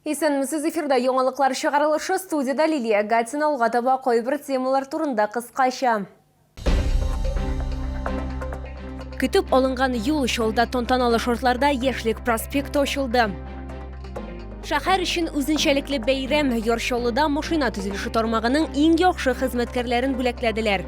Исәнмесез, эфирда яңалыклар чыгарылышы, студиядә Лилия Гатина. Алга таба кайбер темалар турында кыскача. Көтеп алынган юл Чаллыда тантаналы шартларда Яшьлек проспекты ачылды. Шәһәр өчен үзенчәлекле бәйрәм, Яр Чаллыда машина төзелеше тармагының иң яхшы хезмәткәрләрен бүләкләделәр.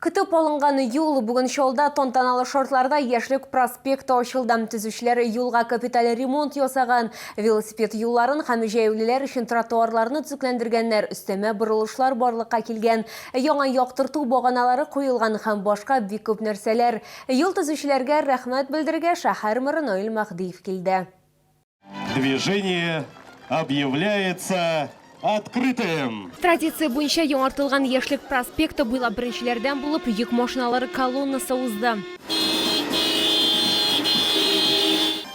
Көтеп алынган юл бүген Чаллыда тантаналы шартларда Яшьлек проспекты ачылды. Төзүчеләр юлга капиталь ремонт ясаган, велосипед юлларын һәм җәяүлеләр өчен тротуарларны төзекләндергәннәр, өстәмә борылышлар барлыкка килгән, яңа яктырту баганалары куелган һәм башка бик күп нәрсәләр. Юл төзүчеләргә рәхмәт белдерергә шәһәр мэры Наил Мәһдиев килде. Движение объявляется открытым! Традиция буенча яңартылган Яшьлек проспекты буйлап беренчеләрдән булып йөк машиналары колоннасы узды.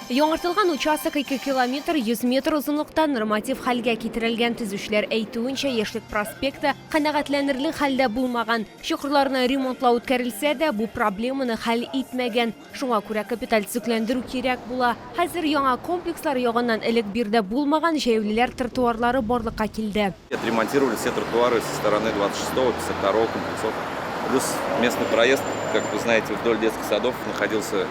Яңартылган участок 2 километр 100 метр озынлыкта норматив хәлгә китерелгән. Төзүчеләр әйтүенчә, Яшьлек проспекты канәгатьләнерлек хәлдә булмаган. Чокырларны ремонтлау үткәрелсә дә, бу проблеманы хәл итмәгән. Шуңа күрә капиталь төзекләндерү кирәк була. Хәзер яңа комплекслар ягыннан элек биредә булмаган җәяүлеләр тротуарлары барлыкка килде. Отремонтировали все тротуары со стороны 26-го, 52-го комплексов. Плюс местный проезд, как вы знаете, вдоль детских садов находился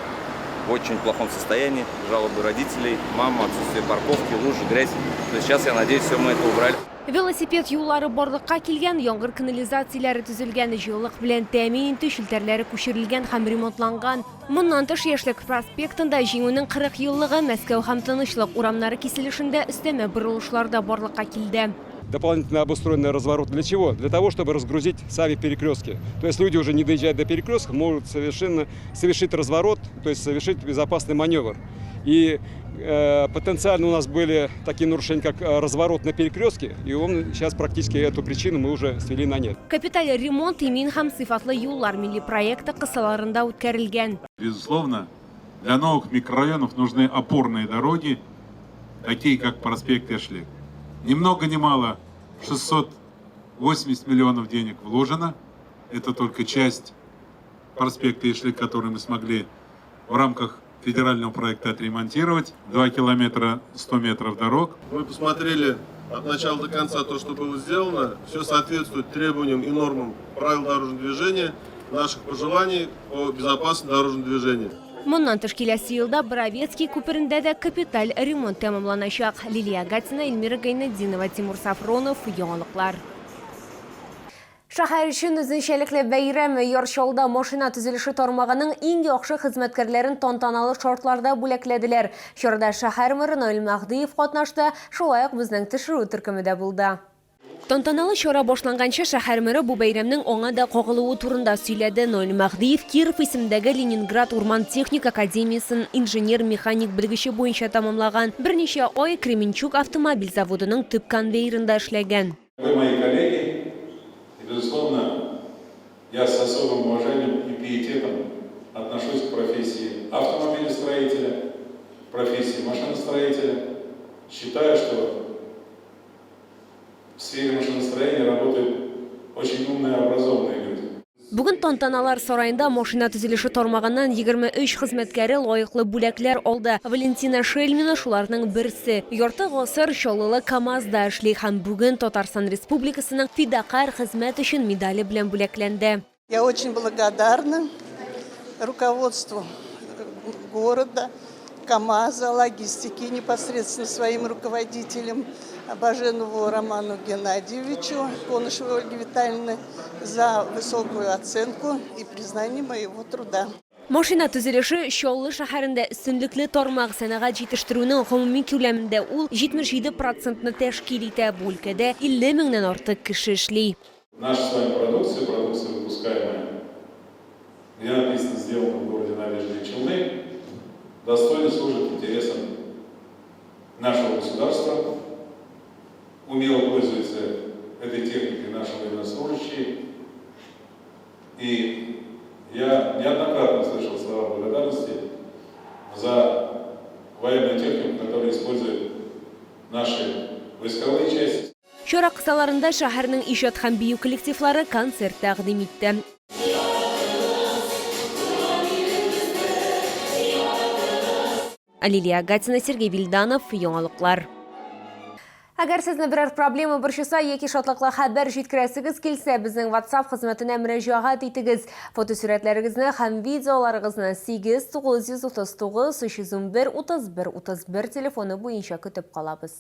в очень плохом состоянии. Жалобы родителей, мам, отсутствие парковки, лужи, грязь. То есть сейчас, я надеюсь, все мы это убрали. Велосипед юллары барлыкка килгән, яңгыр канализацияләре төзелгән, җылылык белән тәэмин итү челтәрләре күчерелгән һәм ремонтланган. Моннан тыш, Яшьлек проспектында Җиңүнең 40 еллыгы, Мәскәү һәм Тынычлык урамнары киселешендә өстәмә борылышлар да барлыкка килде. Дополнительно обустроенный разворот для чего? Для того, чтобы разгрузить сами перекрестки. То есть люди уже не доезжая до перекрестков, могут совершенно совершить разворот, то есть совершить безопасный маневр. И потенциально у нас были такие нарушения, как разворот на перекрестке, и он сейчас практически эту причину мы уже свели на нет. Капиталь ремонт Имин һәм сыйфатлы юллар милли проекты кысаларында үткәрелгән. Безусловно, для новых микрорайонов нужны опорные дороги, такие как проспект Яшьлек. Ни много ни мало 680 миллионов денег вложено. Это только часть проспекта Яшьлек, который мы смогли в рамках федерального проекта отремонтировать. 2 километра 100 метров дорог. Мы посмотрели от начала до конца то, что было сделано. Все соответствует требованиям и нормам правил дорожного движения, наших пожеланий по безопасному дорожному движению. Моннан тыш киләсе елда Боровецкий күперендә дә капиталь ремонт тәмамланачак. Лилия Гатина, Эльмира Гайнетдинова, Тимур Сафронов, Яңалыклар. Шәһәр өчен үзенчәлекле бәйрәм. Яр Чаллыда машина төзелеше тармагының иң яхшы хезмәткәрләрен тантаналы шартларда бүләкләделәр. Чарада шәһәр мэры Наил Мәһдиев катнашты, шулай ук безнең төшерү төркеме дә булды. Тантаналы чара башланганчы шәһәр мэры бу бәйрәмнең аңа да кагылуы турында сөйләде. Наил Мәһдиев Киров исемендәге Ленинград урман-техник академиясен инженер-механик белгече буенча тәмамлаган. Берничә ай Кременчуг автомобиль заводының төп конвейерында эшләгән. Вы мои коллеги, и, безусловно, я с особым уважением и пиететом отношусь к профессии автомобилестроителя, к профессии машиностроителя. Считаю, что в сфере машиностроения работают очень умные, образованные люди. Бүген Тантаналар сараенда машина төзелеше тармагыннан 23 хезмәткәре лаеклы бүләкләр алды. Валентина Шельмина шуларның берсе. Ярты гасыр Чаллылы КАМАЗда эшли һәм бүген Татарстан Республикасының Фидакарь хезмәт өчен медале белән бүләкләнде. Я очень благодарна руководству города, КАМАЗа, логистики, непосредственно своим руководителям Баженову Роману Геннадьевичу, Конышевой Ольге Витальевне за высокую оценку и признание моего труда. Машина төзелеше Чаллы шәһәрендә өстенлекле тармак, сәнәгать җитештерүнең гомуми күләмендә ул 77 процентны тәшкил итә, бу өлкәдә 50 меңнән артык кеше эшли. Наша с вами продукция, продукция выпускаемая, где написано «Сделано в городе Набережные Челны», достойно служит интересам нашего государства, умело пользуются этой техникой наши военнослужащие. И я неоднократно слышал слова благодарности за военную технику, которую используют наши войсковые части. Чара кысаларында шәһәрнең иҗат һәм бию коллективлары концерт тәкъдим итте. Лилия Гатина, Сергей Вильданов, Яңалыклар. Әгәр сезне берәр проблема борчыса яки шатлыклы хәбәр җиткерәсегез килсә, безнең WhatsApp хезмәтенә мөрәҗәгать итегез. Фотосурәтләрегезне һәм видеоларыгызны 8 939 311 31 31 телефоны буенча көтеп калабыз.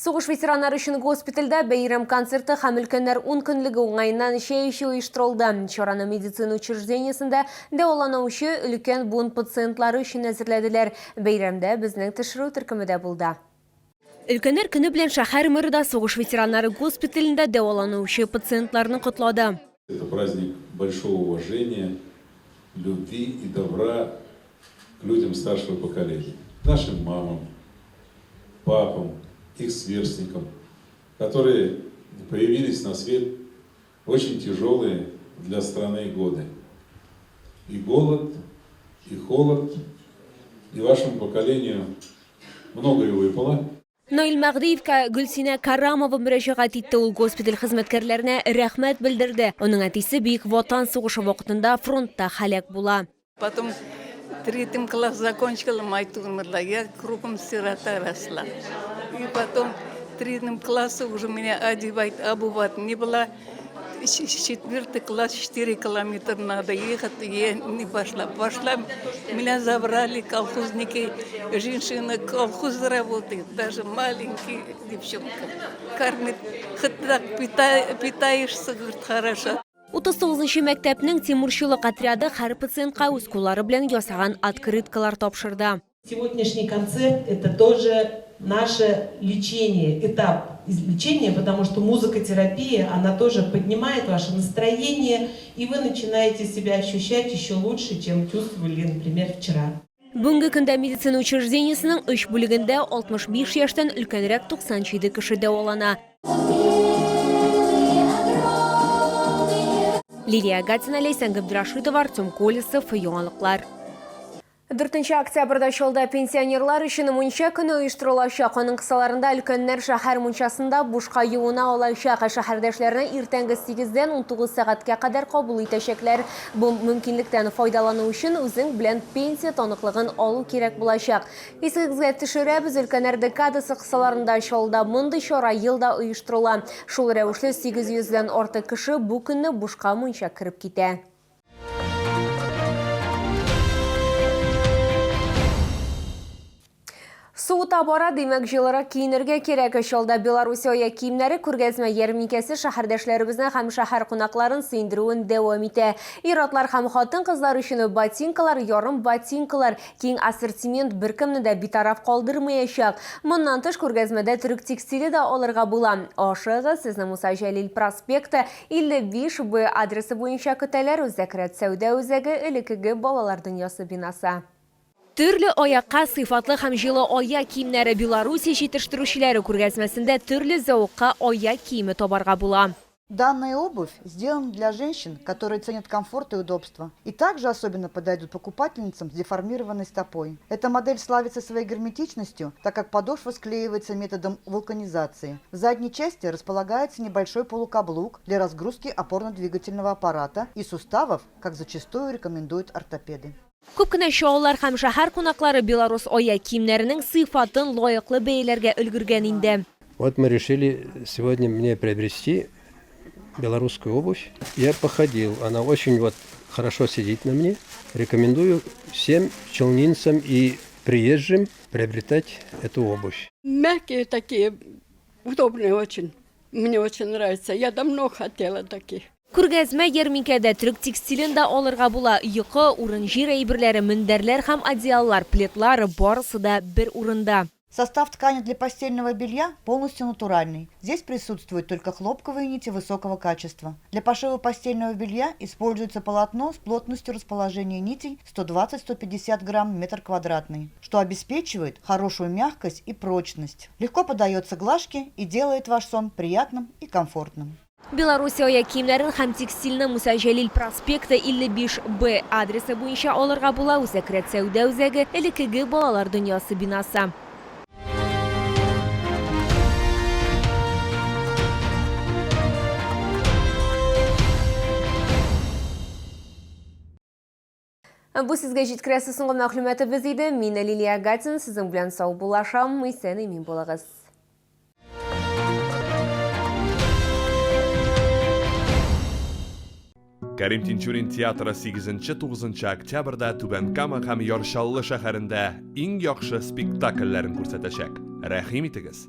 Сугыш ветераннары өчен госпитальдә бәйрәм концерты һәм өлкәннәр ун көнлеге уңаеннан чәй эчү оештырылды. Чараны медицина учреждениесендә дәваланучы өлкән буын пациентлары өчен әзерләделәр. Бәйрәмдә безнең төшерү төркеме дә булды. Өлкәннәр көне белән шәһәр мэры да сугыш ветераннары госпиталендә дәваланучы пациентларны котлады. Это праздник большого уважения, любви и добра к людям старшего поколения, нашим мамам, папам, их сверстникам, которые появились на свет в очень тяжелые для страны годы. И голод, и холод, и вашему поколению многое выпало. Наил Мәгъдиевка Гөлсинә Карамова мөрәҗәгать итте. Ул госпиталь хезмәткәрләренә рәхмәт белдерде. Аның әтисе Бөек Ватан сугышы вакытында фронтта һәлак була. Потом третьим класс закончила, мать умерла, я кругом сирота росла. И потом в третьем классе уже меня одевать, обувать не было. Четвертый класс, 4 километра надо ехать, я не пошла. Пошла, меня забрали колхозники, женщина колхоз работает, даже маленькие девчонка. Кормит, хоть так питаешься, говорит, хорошо. 39 мәктәпнең тимурчылык отряды һәр пациентка үз куллары белән ясаган открыткалар тапшырды. Сегодняшний концерт – это тоже наше лечение, этап лечения, потому что музыкотерапия, она тоже поднимает ваше настроение, и вы начинаете себя ощущать еще лучше, чем чувствовали, например, вчера. Бүгенге көндә медицина учреждениесенең өч бүлегендә 65 яшьтән өлкәнрәк 97 кеше дәвалана. Лилия Гатина, Ләйсән Габдрашитова, Артем Колесов, Яңалыклар. 4 октябрьдә Чаллыда пенсионерлар өчен мунча көне оештырылачак. Аның кысаларында өлкәннәр шәһәр мунчасында бушка юына алачак. Шәһәрдәшләрне иртәнге 8-дән 19 сәгатькә кадәр кабул итәчәкләр. Бу мөмкинлектән файдалану өчен үзең белән пенсия таныклыгын алу кирәк булачак. Исегезгә төшерәбез, өлкәннәр декадасы кысаларында Чаллыда мондый чара ел да оештырыла. Шул рәвешле 800 дән артык кеше бу көнне бушка мунча кереп китә. Суыта бара, димәк, җылырак киенергә кирәк. Чаллыда Белоруссия аяк киемнәре күргәзмә ярминкәсе шәһәрдәшләребезне һәм шәһәр кунакларын сөендерүен дәвам итә. Ир-атлар һәм хатын-кызлар өчен ботинкалар, ярым ботинкалар, киң ассортимент беркемне дә битараф калдырмаячак. Моннан тыш, күргәзмәдә төрек текстиле дә алырга була. Ашыгыз, сезне Муса Җәлил проспекты, 55 Б адресы буенча көтәләр, Үзәк рәт сәүдә үзәге, элеккеге Балалар дөньясы бинасы. Төрле аякка сыйфатлы һәм җылы аяк киемнәре Белоруссия җитештерүчеләре күргәзмәсендә төрле зәвыкка аяк киеме табарга була. Данная обувь сделана для женщин, которые ценят комфорт и удобство. И также особенно подойдут покупательницам с деформированной стопой. Эта модель славится своей герметичностью, так как подошва склеивается методом вулканизации. В задней части располагается небольшой полукаблук для разгрузки опорно-двигательного аппарата и суставов, как зачастую рекомендуют ортопеды. Күп кенә чаллылар һәм шәһәр кунаклары белорус аяк киемнәренең сыйфатын лаеклы бәяләргә өлгергән инде. Вот мы решили сегодня мне приобрести белорусскую обувь. Я походил, она очень вот хорошо сидит на мне. Рекомендую всем челнинцам и приезжим приобретать эту обувь. Мягкие такие, удобные очень. Мне очень нравится. Я давно хотела таких. Күргәзмә ярминкәдә төрек текстилен дә алырга була. Йокы, урын-җир әйберләре, мендәрләр һәм одеяллар, пледлар барысы да бер урында. Состав ткани для постельного белья полностью натуральный. Здесь присутствуют только хлопковые нити высокого качества. Для пошива постельного белья используется полотно с плотностью расположения нитей 120-150 грамм в метр квадратный, что обеспечивает хорошую мягкость и прочность. Легко поддается глажке и делает ваш сон приятным и комфортным. Белоруссия аяк киемнәрен һәм текстильне Муса Җәлил проспекты 55 Б адресы буенча алырга була, Үзәк рәт сәүдә үзәге, элеккеге Балалар дөньясы бинасы. Бу сезгә җиткерәсе соңгы мәгълүматыбыз иде. Мин Лилия Гатина сезнең белән саубуллашам. Исән-имин булыгыз. Кәрим Тинчурин театры 8-9 октябрьдә Түбән Кама һәм Яр Чаллы шәһәрендә иң яхшы спектакльләрен күрсәтәчәк. Рәхим итегез!